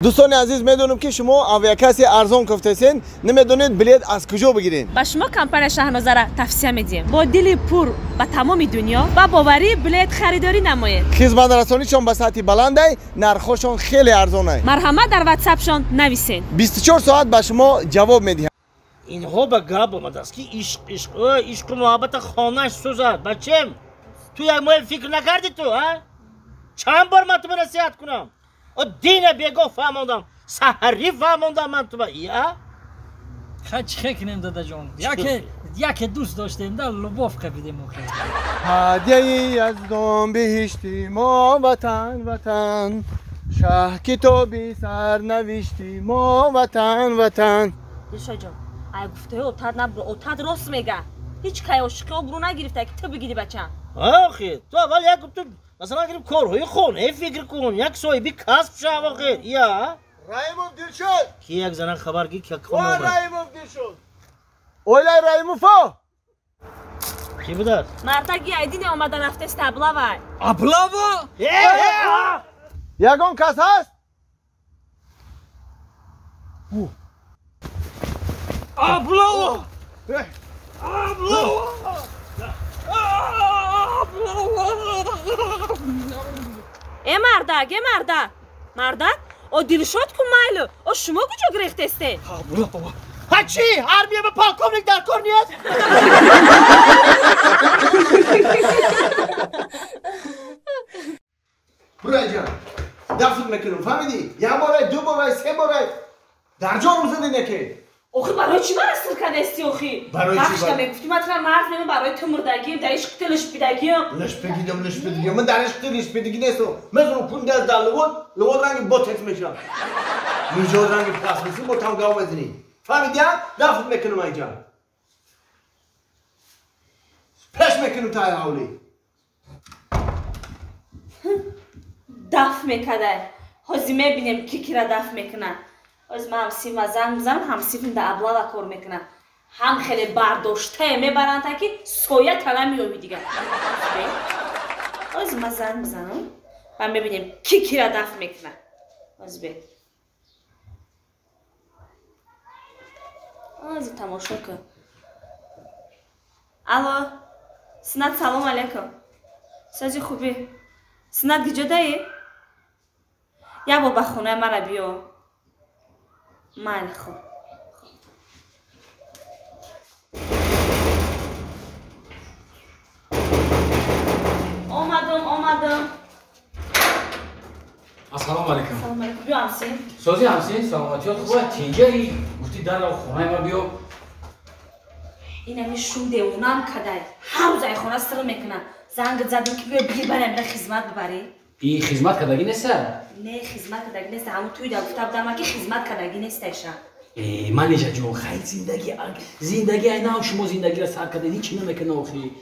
Дӯстони азиз, медонам ки шумо авиакасси арзон кофтесен, намедонед билет аз куҷо бигиред. Ба шумо компания Шаҳнозара тавсия медиҳем. Бо дили пур ба тамоми дунё ба боварӣ билет харидорӣ намоед. Хизматрасонишон ба сатҳи баландай, нархҳошон хеле арзонай. Марҳамат, дар ватсапшон нависед. 24 соат ба шумо ҷавоб медиҳанд. Инҳо ба гап омадааст ки ишқ, ишқ, ишқу муҳаббата хонаш сӯзад. Бачем, ту як моҳе фикр накардӣ ту, а? Чанд бор ман туба насиҳат кунам? О дина бего фаҳмондам, саҳарӣ фаҳмондам ман туба, я? Ха, чӣ кунем, дадаҷон? Яке дӯст доштем, да любовь қабидем охир. Ҳадияи яздон биҳишти мо ватан, ватан, шаҳ китоби сарнавишти мо ватан, ватан. Дилшодҷон, ай гуфтаи отат набур, отат рост мега. Ҳеҷ кай ошиқи обрӯ нагирифта ки ту бигири, бачам. Охир, ту аввал як ту масалан гирим корҳои хона фикр кун, як соҳиби касб шав охир, я? Раимов Дилшод! Ки як зана хабар гир ки Ва Раимов Дилшод! Ойлай Раимово! Ки будааст? Мардаги айдине омада рафтест аблава. Аблава? Ягон кас ҳаст? Аблава! Аблава! Э мардак, э мардак, мардак, о Дилшод ку майлу, о шумо куҷо гирехтесте? Ҳа чӣ? Армия ба полковник дар кор нест? Бураҷан, дафн мекунам, фаҳмидӣ? Як борай, ду борай, се борай дар ҷо рӯзади неке. Охи барои чӣ мара сир кардасти охи? Бахшта мегуфтӣ ман тура мард мема, барои ту мурдагием, дар ишқи ту лишпидагием. Лишпидагиам, лишпидагиам, ман дар ишқи ту лишпидагӣ нестам. Мезанам кун даст дар лувод, лувод ранги ботекс мешавад. Миҷод ранги пластмасси, бо там гав мезанӣ. Фаҳмидӣ? Дафн мекунам айҷа. Пеш мекунам таи ҳавлӣ. Даф мекардай. Ҳозир мебинем ки кира даф мекунад. Ҳозир ман ҳамсифма занг мезанам, ҳамсифм дар аблава кор мекунад. Ҳам хеле бардоштае мебаранд, ки соя тала меёби дигар. Ҳозир ман занг мезанам ва мебинем ки кира даф мекунад. Ҳозир бе. Ҳозир тамошо кун. Алло, Синат, салом алейкум. Сози хубӣ? Синат, киҷодаӣ? Як бор ба хонаи мара биё. Майли, хуб. Омадам, омадам. Ассалому алайкум. Салом алейкум. Биё, ҳамсин. Сози ҳамсин, саломатиёт хуба, тинҷаи? Гуфти дарро хонаи ма биё. Инами шум девонам кадай. Ҳар рӯз ай хона сир мекунад. Занг задам ки биё бигир барам ира хизмат бибарӣ. И хизмат кардагӣ неста? Не, хизмат кардагӣ неста. Ҳамун туй да гуфта будам ки хизмат кардагӣ неста иша. Э, манижа ҷон, хай зиндагӣ, зиндагӣ ай нав шумо зиндагиро сар кардед, ҳеҷ намекунад охи.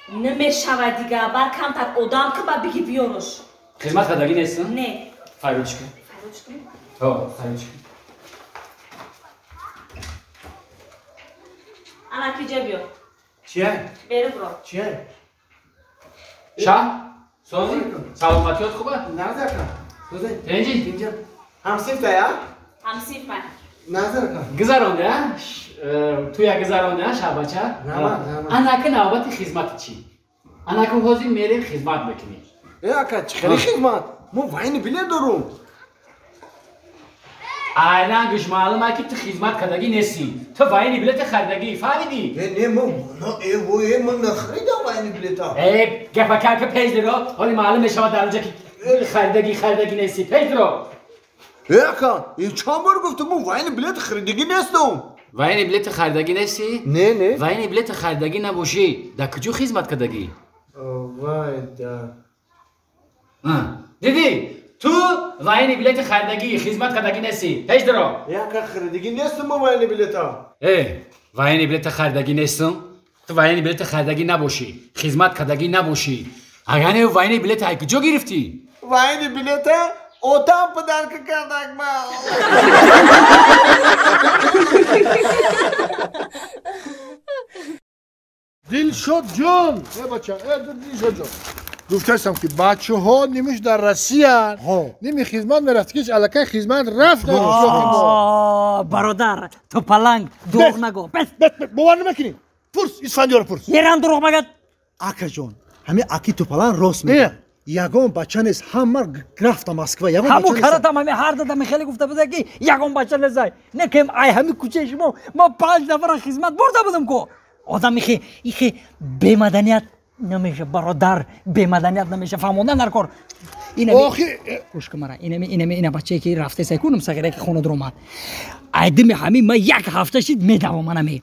Намешавад дига, бар камтар одам ки ба биги биёрш. Хизмат кардагӣ нест? Не. Файрочка. Файрочка? Ҳо, файрочка. Ана киҷа биё. Чия? Беру бро. Чия? Шаҳ? Сози? Саломатиёт хуба? Назарка. Сози? Тинҷи? Тинҷа. Ҳамсиф да я? Ҳамсиф ман. Назарка. Гузаронда, туя гузаронда, шаҳбача? Раҳмат, раҳмат. Анака навбати хизмати чӣ? Анака ҳозир мерем хизмат мекунем. Э, ака, чӣ хеле хизмат? Мо военный билет дорум. Айрангиш маълум ки ту хизмат кардагӣ нестӣ. Ту военный билета харидагӣ, фаҳмидӣ? Э, не, мо, э, во, э, ман нахаридам военный билета. Э, гапакака пеш диро, ҳоли маълум мешавад дар онҷа ки харидагӣ, харидагӣ нестӣ. Пеш диро. Э, ака, э, чанд бор гуфтам, мо военный билет харидагӣ нестам. Военный билета харидагӣ нестӣ? Не, не. Военный билета харидагӣ набошӣ, дар куҷо хизмат кардагӣ? Вай, да. Дидӣ? Ту военный билети харидагӣ, хизмат кардагӣ нестӣ. Пеш диро. Э, ака, харидагӣ нестам мо военный билета. Э, военный билета харидагӣ нестам? Ту военный билета харидагӣ набошӣ, хизмат кардагӣ набошӣ. Агар не военный билета ай куҷо гирифтӣ? Военный билета отам подарка кардак ма. Дилшод ҷон! Э, бача, э, Дилшод ҷон. Гуфтаистам ки бачаҳо нимиш дар Россия, ними хизмат мерафт, ки аллакай хизмат рафт. Бародар, ту паланг дурӯғ нагӯ. Бовар намекунӣ? Пурс, Исфандиёро пурс. Ерам дурӯғ магад. Акаҷон, ҳамин аки тупаланг рост мегӯяд. Ягон бача нест, ҳама рафта Москва. Ҳамун каратам ҳами ҳар дадами хеле гуфта буда ки ягон бача несай. Не кем ай ҳами кӯчаи шумо ма 5 нафара хизмат бурда будам ку. Одам ихе бемаданият намеша, бародар, бемаданият намеша, фаҳмондан дар кор. Гӯш кун мара, инами ина бачае ки рафта сай кунам сағира ки хона дуромад. Айдими ҳами ма як ҳафта шид медавам анами.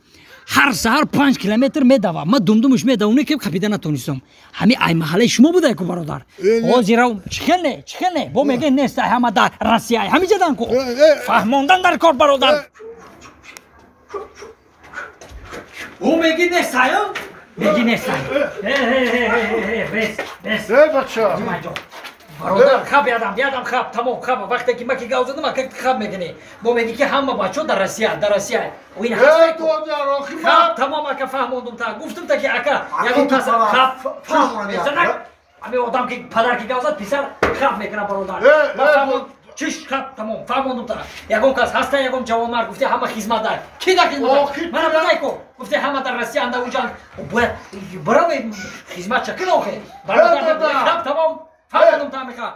Ҳар саҳар 5 километр медавам. Ма думдумуш медавам, ки қапида натонистам. Ҳами ай маҳаллаи шумо буда ку бародар. Ҳозир чихел не, чихел не. Бо меге нест ай ҳама дар Россия, ай ҳами ҷадан ку. Фаҳмондан дар кор бародар. Ӯ меги нест ай, меги нест ай. Бес, бес. Э бача. Бародар, хаб ядам хаб, тамом хаб. Вақте ки ма ки гав задам, ака хаб мекунӣ. Бо меги ки ҳама бачаҳо дар Россия, дар Россия. Ӯ ин ҳаст. Хаб, тамом ака фаҳмондум та. Гуфтум та ки ака, ягон кас хаб фаҳмонам. Ҳамин одам ки падар ки гав зад, писар хаб мекунад бародар. Чиш хаб, тамом, фаҳмондум та. Ягон кас ҳаста, ягон ҷавонмард гуфте ҳама хизмат дар. Ки дар хизмат? Мана будай ку. Гуфте ҳама дар Россия анда уҷан. Бояд бараве хизмат ча кин охе. Бародар, хаб, тамом. Фаҳмондум та меха.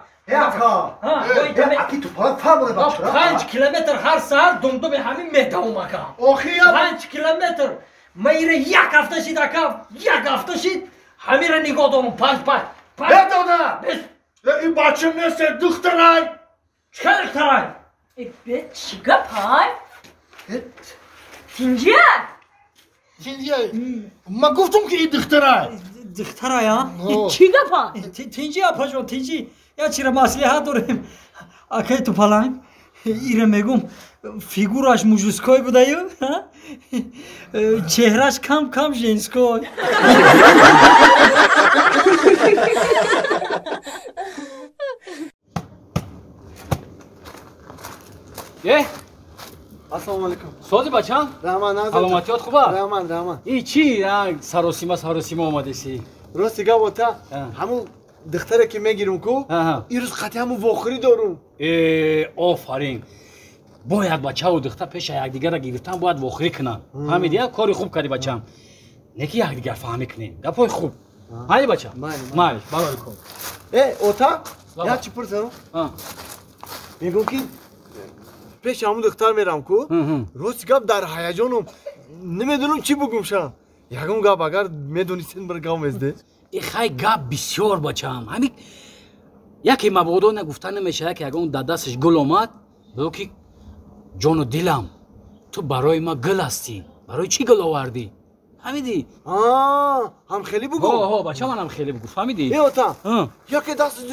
Аки тупаланг фаҳмоне бача. 5 километр ҳар саҳар думдуми ҳамин медавам ака. 5 километр. Ма ира як ҳафта шид ака, як ҳафта шид. Ҳамира нигоҳ дорум 5 5. Бедода! Ин бача нест, духтарай. Чӣ духтарай? Бе чӣ гап ҳай? Тинҷия? Тинҷия. Ма гуфтум ки ин духтарай. Духтарай, а? Чӣ гап ҳай? Тинҷи апаҷон, тинҷи. Я чира маслиҳат дорем. Акай тупаланг, ира мегум, фигураш мужской будаю, чеҳраш кам-кам женской. Е? Ассалому алайкум. Сози бачам? Раҳмат, назар. Саломатиёт хуба? Раҳмат, раҳмат. И чӣ саросима саросима омадеси? Рости гап ота, ҳамун духтаре ки мегирам ку, ирӯз қатъи ҳамун вохӯрӣ дорум. Э, офарин. Бояд бачаву духтар пеша якдигарра гирифтан бояд вохӯрӣ кунанд. Фаҳмидӣ? Кори хуб кардӣ бачам. Не ки якдигар фаҳмӣ кунем. Гапҳои хуб. Майли бачам? Майли, барои кор. Э, ота, як чӣ пурсам? Мегӯм ки пеши ҳамун духтар мерам ку, рости гап дар ҳаяҷонум, намедонам чӣ бугум ша. Ягон гап агар медонистед бар гап мезде. Хай гап бисёр бачам. Ҳамин яке мабодо нагуфта намешавад ки ягон дар дасташ гул омад, бигӯ ки ҷону дилам, ту барои ма гул ҳастӣ. Барои чӣ гул овардӣ? Фаҳмидӣ? Ҳам хеле бугӯ. Ҳо, бача манам хеле бугӯ, фаҳмидӣ? Э ота, яке дасташ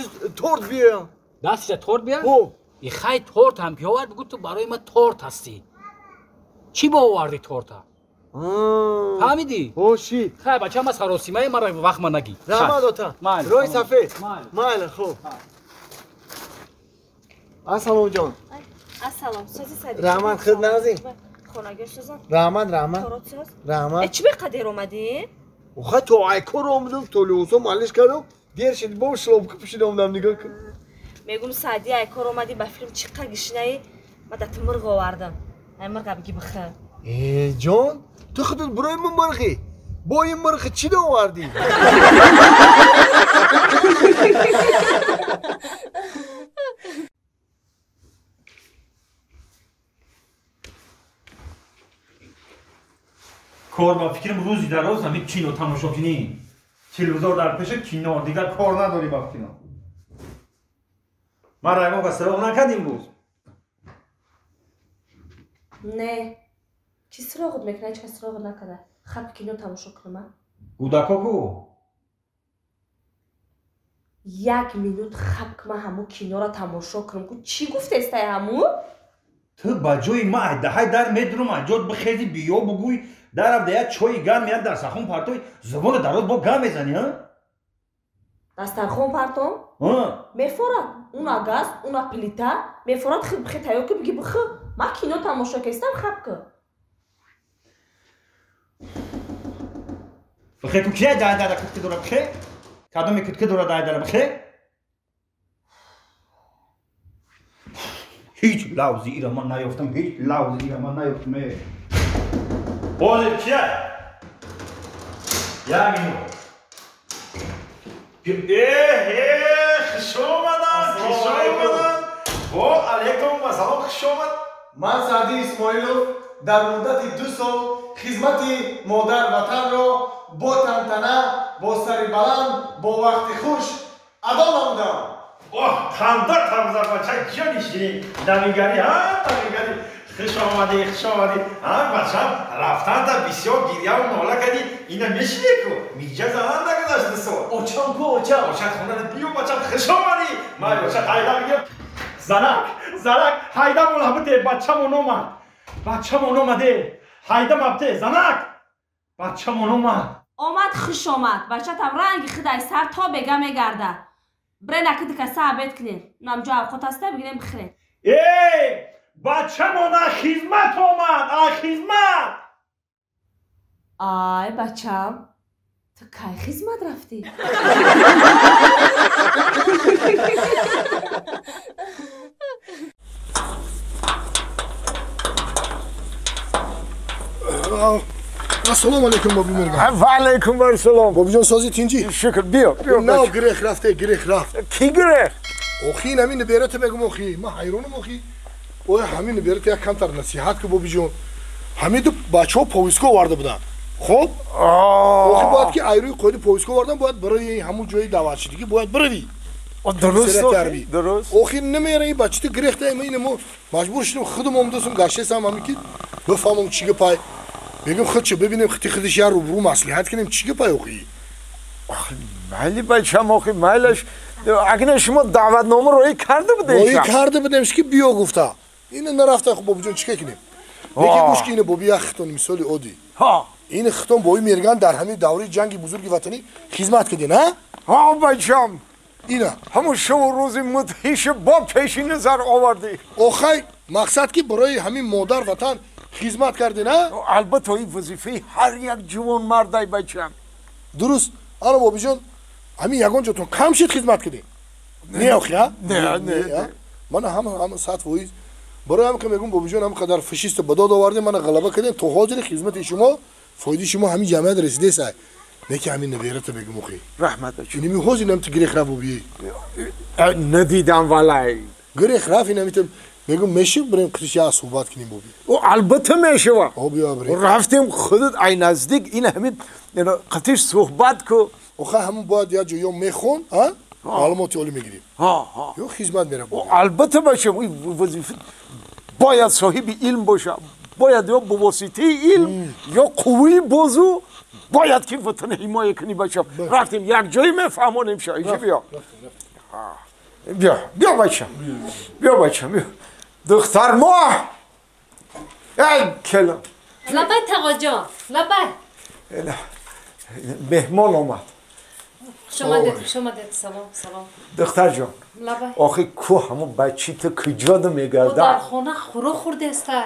торт биёя. Дасташа торт биёя? И хай торт ҳам ки овард, бигӯ ту барои ма торт ҳастӣ. Чӣ бо овардӣ торта? Фаҳмидӣ? Оши. Хай бача, ма саросимаи мара вақт ма нагӣ. Раҳмат ота. Роҳи сафед. Майли, хуб. Ассалом ҷон. Ассалом, сози садиқ. Раҳмат, худ назӣ. Хонагир созам. Раҳмат, раҳмат. Раҳмат. Э чӣ беқадер омадӣ? Охай то айкор омадам, то лиҳусо малиш кардам. Дер шид, бо шлопка пӯшида омадам, нигоҳ кун. Мегум саъди айкор омадӣ, ба филм чӣ қа гишнаи, ма да ту мурғ овардам. Ай мурға биги бихӯр. Э ҷон, ту худат барои мо мурғӣ. Бо ин мурғи чӣ овардӣ? Кор ба фикрам рӯзи дароз ҳамин кино тамошо кунӣ. Телевизор дар пеша кино, дигар кор надорӣ ба кино. Ман ягон кас суроғ накард имрӯз? Не. Чӣ суроғат мекунад? Ҳеҷ кас суроғат накарда. Хаб кино тамошо кунам. Кӯдако ку? Як минут хаб ки ман ҳамун киноро тамошо кунам ку. Чӣ гуфтестай ҳамун? Ту ба ҷои ма айдаҳай дар медурам, аҷод бихези, биё бугӯй, дарафта як чойи гарм, як дастархон партой, забони дароз бо гап мезанӣ, ҳа? Дастархон партом? Мефорад. Уна газ, уна плита, мефорад хиб бихе тайёр ки биги бихӯ. Ман кино тамошо кестам, хаб ку. Бихе ку кия дар кухти дорам, бихе? Кадоми кутки дорад айдара бихе? Ҳеҷ лавзи ира ман наёфтам, ҳеҷ лавзи ира ман наёфтам. Ҳозир кия? Як минут. Хуш омадам, хуш омадам. Во алейкум ассалом, хуш омад. Ман Саъди Исмоилов дар муддати 2 сол хизмати модар ватанро бо тантана, бо сари баланд, бо вақти хуш адо намудам. Оҳ, ханда тамза бача, ҷони ширин. Намигарӣ, ҳа, намигарӣ. Хуш омадӣ, хуш омадӣ. Ҳа, бачам, рафтанта бисёр гиряву нола кардӣ. Ина мешинӣ ку? Миҷа занан нагузашт 2 сол. Очам ку, очам. Очат хонада биё, бачам, хуш омадӣ. Ман очат ҳайда мегирам. Занак, занак, ҳайда мола бите, бачамон омад. Бачамон омаде. Ҳайда мабте, занак. Бачамон омад. Омад, хуш омад. Бачатам ранги худай сар то бега мегарда. Брена ки дикаса обед кунем. Намҷо авқот аста бигирем бихӯрем. Эй, бачамон а хизмат омад, а хизмат. Ай, бачам, ту кай хизмат рафтӣ? Ассалому алайкум, Боби Мирган. Ва алайкум ассалом. Бобиҷон, сози тинҷӣ? Шукр, биё, биё. Нав гирех рафте, гирех рафт. Ки гирех? Охи, ин ҳамин наберата мегум, охи. Ман ҳайронам, охи. Оя ҳамин наберата як камтар насиҳат ку, Бобиҷон. Ҳамин ду бачаҳо повестка оварда буданд. Хоб? Охи, бояд ки айрӯи қоиди повестка овардан, бояд барои ҳамун ҷои даъватшидагӣ бояд биравӣ. Дуруст, дуруст. Охи, намера ин бача ту гирехта, ин мо маҷбур шудем худам омадасум, гаштесам ҳамин ки бифаҳмам чӣ гапай. Мегум худ чӣ бибинем, хити худиш я рӯбрӯ маслиҳат кунем, чӣ гапай охи? Майли бачам, охи, майлаш. Агар шумо даъватнома роӣ карда будем? Роӣ карда будем, ки биё гуфта. Ина нарафта, хуб бобиҷон чӣ кунем? Лекин гӯш ки ина боби як хитон мисоли оддӣ. Ин хитон боби Мирган дар ҳамин давраи ҷанги бузурги ватанӣ хизмат кардин, ҳа? Ҳа, бачам. Ина. Ҳамун шабу рӯзи мудҳиша бо пеши назар овардӣ. Охай, мақсад ки барои ҳамин модар ватан хизмат кардин, ҳа? Албатта, ин вазифаи ҳар як ҷавонмардай, бачам. Дуруст. Ана бобиҷон, ҳамин ягон ҷотон кам шид хизмат кардин? Не, охи, ҳа? Не, не. Мана ҳама 100%. Барои ҳам ки мегум бобиҷон, ҳам қадар фашиста ба дод овардем, мана ғалаба кардем, то ҳозири хизмати шумо, фоидаи шумо ҳамин ҷамъият расидеса. Не ки ҳамин наберата мегум, охи. Раҳмат, бачам. Инами ҳозир намти гирех рафт, бобиё. Надидам, валай. Гирех рафт, инамитам мегум меши бирем қитиш я суҳбат кунем, боби. О, албатта мешава. О, биё бирем. Рафтем худат ай наздик, ин ҳамин қитиш суҳбат ку. Охай, ҳамун бояд як ҷо ё мехон, ҳа? Маълумоти олӣ мегирем. Ҳа, ҳа. Ё хизмат меравам. Албатта, бачам, ин вазифа бояд соҳиби илм боша. Бояд ё ба воситаи илм, ё қувваи бозу бояд ки ватана ҳимоя кунӣ, бачам. Рафтем як ҷое мефаҳмонем ша. Инҷо биё. Биё, биё бачам. Биё бачам, биё. Духтар мо! Эй, кела. Лабай, тағоҷон, лабай. Меҳмон омад. Хуш омадед, хуш омадед. Салом, салом. Духтарҷон. Лабай. Охи ку ҳамон бачи ту куҷо мегарда? Дар хона хӯрок хӯрдеста.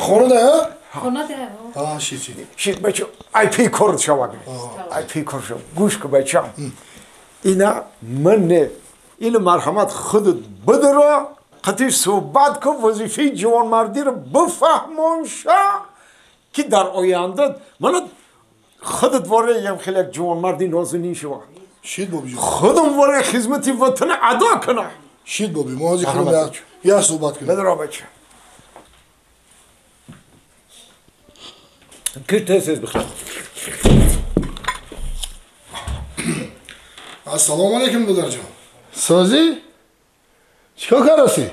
Хона да, ҳа? Хона да. А, шид, шид. Шид, бача, ай пи кор шаваг. Ай пи кор шав. Гӯш ку, бачам. Ина ман не. Ина марҳамат худат бидро, қатиш суҳбат ку, вазифаи ҷавонмардиро бифаҳмон ша, ки дар оянда мана худат воре ям хеле як ҷавонмарди нозанин шава. Шид, бобиҷон. Худам воре хизмати ватана адо кунам. Шид, боби, мо ҳозир худам як суҳбат кунем. Бидро, бача. Ки тез-тез бихӯр. Ассалому алайкум, додарҷон. Созӣ? Чикор кардасӣ?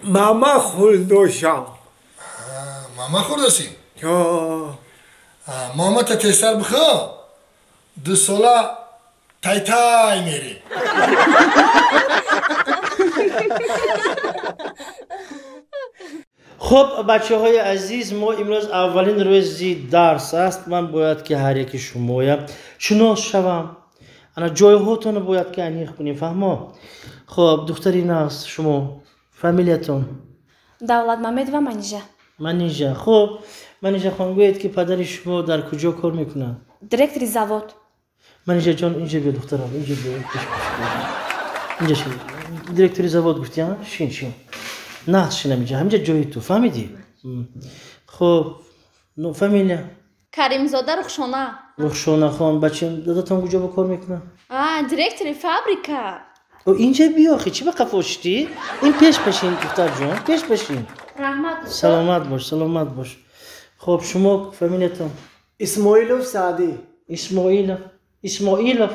Мама хӯрдошам. Мама хӯрдасӣ? Мамата тезтар бихӯр. 2 сола тай-тай мерӣ. Хуб, бачаҳои азиз, мо имрӯз аввалин рӯзи дарс аст. Ман бояд ки ҳар яки шумоя шинос шавам. Ана ҷойҳотонро бояд ки аниқ кунем, фаҳмо? Хуб, духтари нағз, шумо фамилиятон? Давлат Мамедова Манижа. Манижа. Хуб, Манижа хон, гӯед ки падари шумо дар куҷо кор мекунад? Директори завод. Манижа ҷон, инҷа биё, духтарам, инҷа биё, инҷа шин. Директори завод гуфти, а? Шин, шин. На, шинам инҷа, ҳаминҷа ҷои ту, фаҳмидӣ? Хуб, ну, фамилия? Каримзода Рухшона. Рухшона хон, бача, дадатон куҷо ба кор мекунад? А, директори фабрика. О, инҷа биё, охи, чӣ ба қафо шидӣ? Ин пеш пешин, духтарҷон, пеш пешин. Раҳмат, устод. Саломат бош, саломат бош. Хуб, шумо фамилиятон? Исмоилов Саъдӣ. Исмоилов. Исмоилов.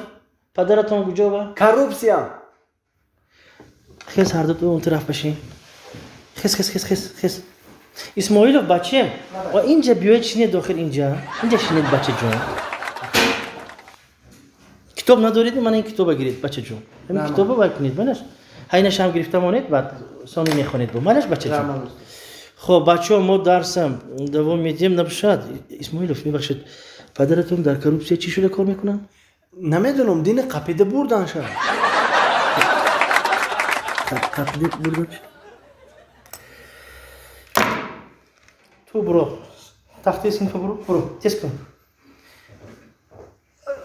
Падаратон куҷо ба? Коррупсия. Хез, ҳар ду он тараф башин. Хез, хез, хез, хез, хез. Исмоилов, бача, ва инҷа биёед шинед дохил инҷа. Инҷа шинед, бачаҷон. Китоб надоред, ман ин китоба гиред, бачаҷон. Ҳамин китоба вай кунед, манаш. Ҳайнашам гирифта монед, баъд сони мехонед бо. Манаш, бачаҷон. Хоб, бачаҳо, мо дарсам давом медиҳем, набошад. Исмоилов, мебахшед, падаратон дар коррупсия чӣ шуда кор мекунанд? Намедонам, дини қапида бурдан шад. Қапида бурдан? Ту буро. Тахтаи синфа буро, буро, тез кун.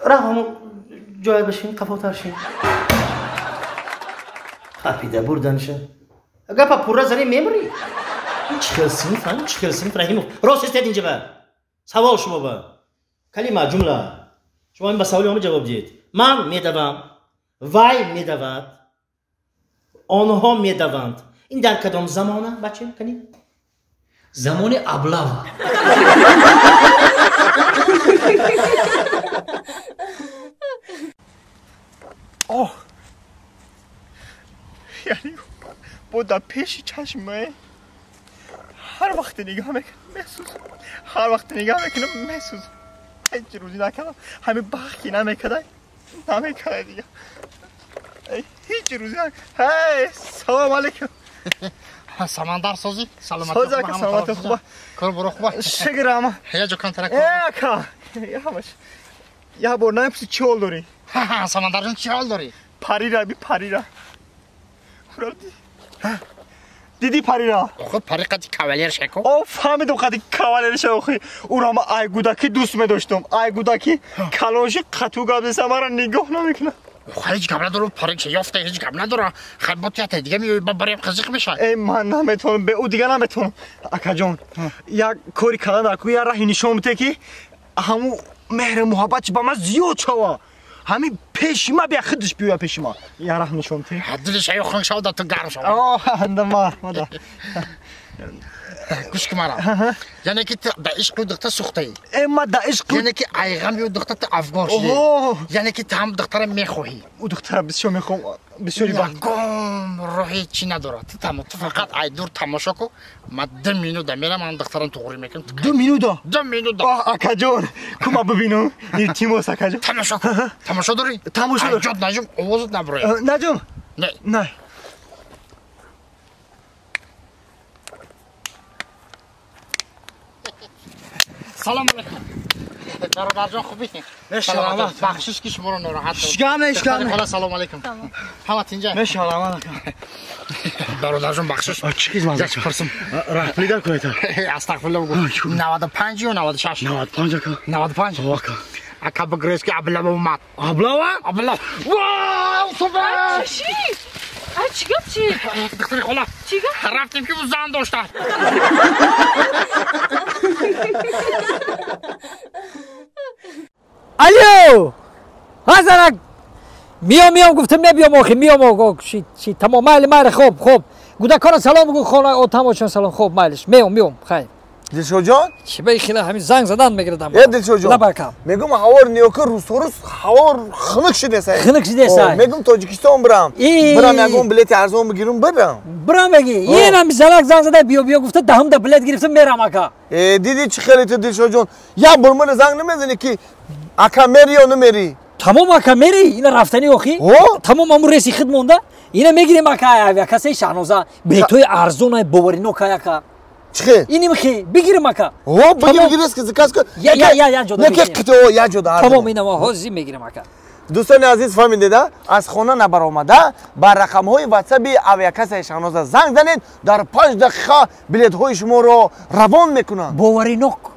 Раҳ ҳамо ҷоя башин, қафотар шин. Қапида бурдан шад. Гапа пурра зани мемурӣ? Чӣ хел синф, чӣ хел синф, Раҳимов? Рост истед инҷа ба. Савол шумо ба. Калима, ҷумла. Шумо ин ба саволи ҳама ҷавоб диҳед. Ман медавам, вай медавад, онҳо медаванд. Ин дар кадом замона, бача, кани? Замони аблава. Оҳ, яъне бо дар пеши чашмае ҳар вақте нигоҳ мекунам месӯзам, ҳар вақте нигоҳ мекунам месӯзам. Ҳеҷ рӯзӣ накардам, ҳамин бахт ки намекардай, намекардай дига. Ҳеҷ рӯзӣ. Ҳей, салом алейкум. Самандар созӣ? Саломатӣ. Соз ака, саломатӣ хуба. Кор буро хуба. Шукр ама. Я ҷо камтара кор. Э ака, я ҳамаш. Я бор намепурсӣ чӣ ҳол дорӣ? Самандар ҷон, чӣ ҳол дорӣ? Парира, би парира. Дидӣ парира? Охо, пари қади кавалер шако. О, фаҳмидам қади кавалер ша охи. Уро ма ай гудаки дӯст медоштам. Ай гудаки калонши қату гап зеса мара нигоҳ намекунад. Ҳеҷ гап надорам, пари ки ёфта ҳеҷ гап надорам. Хай бо тията дига меои, ба барем қизиқ мешавад. Э, ман наметавонам, бе ӯ дига наметавонам. Акаҷон, як кори калон дар ку, як раҳи нишон бите ки ҳамун меҳру муҳаббат ба ман зиёд шава. Ҳамин пеши ма бия, худаш биёя пеши ма. Як раҳ нишон бите. Дилиш аю хунк шава, да ту гарм шава. О, ма, мада. Гӯш ки мара. Яъне ки ту да ишқи духтар сӯхтаӣ. Э, ма да ишқи. Яъне ки айғами духтар ту афгор шудӣ. Яъне ки ту ҳам духтара мехоҳӣ. Ӯ духтара бисёр мехоҳам, бисёри вақт. Ягон роҳи чӣ надорад. Ту тамом, ту фақат ай дур тамошо ку. Ма 2 минута мерам, ман духтарам туғрӣ мекунам. 2 минута? 2 минута. Оҳ, акаҷон, ку ма бибинам. Илтимос, акаҷон. Тамошо ку. Тамошо дорӣ? Тамошо дорам. Ҷод наҷум, овозат набурояд. Наҷум? Не. Не. Салом алейкум. Бародарҷон, хубӣ? Мешалама. Бахшиш ки шуморо нороҳат кардам. Шикам не, шикам не. Хола, салом алейкум. Ҳама тинҷа? Мешалама ака. Бародарҷон, бахшиш. Чӣ хизмат? Як пурсам. Раҳмат кунед. Астағфирулло бигӯ. 95 ё 96? 95 ака. 95? О, ака. Ака, бигрез ки аблава омад. Аблава? Аблава. Вау, супер! Чӣ? А чӣ гап чӣ? Духтари хола. Чӣ гап? Рафтем ки ӯ зан дошта. Алло! Ҳазарак! Миём, миём, гуфтам мебиём охи, миём ого, чи, чи, тамом, майли, майли, хоб, хоб. Гудакора салом бигӯ, хона, отамошон салом, хоб, майлиш. Меом, меом, хайр. Дилшодҷон? Чӣ ба хила ҳамин занг задан мегирдам. Э, Дилшодҷон. Лабакам. Мегум ҳавор ниёка рӯзторӯз ҳавор хунук шудесай. Хунук шудесай. Мегум Тоҷикистон бирам. Бирам ягон билети арзон бигирам, бирам. Бирам беги. Ин ҳами занак занг зада биё биё гуфта даҳумда билет гирифтам мерам ака. Э, диди чӣ хеле ту Дилшодҷон. Як бор мана занг намезани ки ака мери ё намери? Тамом ака мери, ина рафтани охи. Тамом ҳамун реси худ монда. Ина мегирем ака авиакассаи Шаҳноза. Билетҳои арзонай боваринок ака. Чӣ? Ини михи бигирем ака. О, бигир, бигир, заказ кун. Я я я я ҷода. Не ки қитъо я ҷода. Тамом ина ма ҳозир мегирем ака. Дӯстони азиз, фаҳмидед, аз хона набаромада ба рақамҳои ватсаби авиакассаи Шаҳноза занг занед, дар 5 дақиқа билетҳои шуморо равон мекунанд. Боваринок.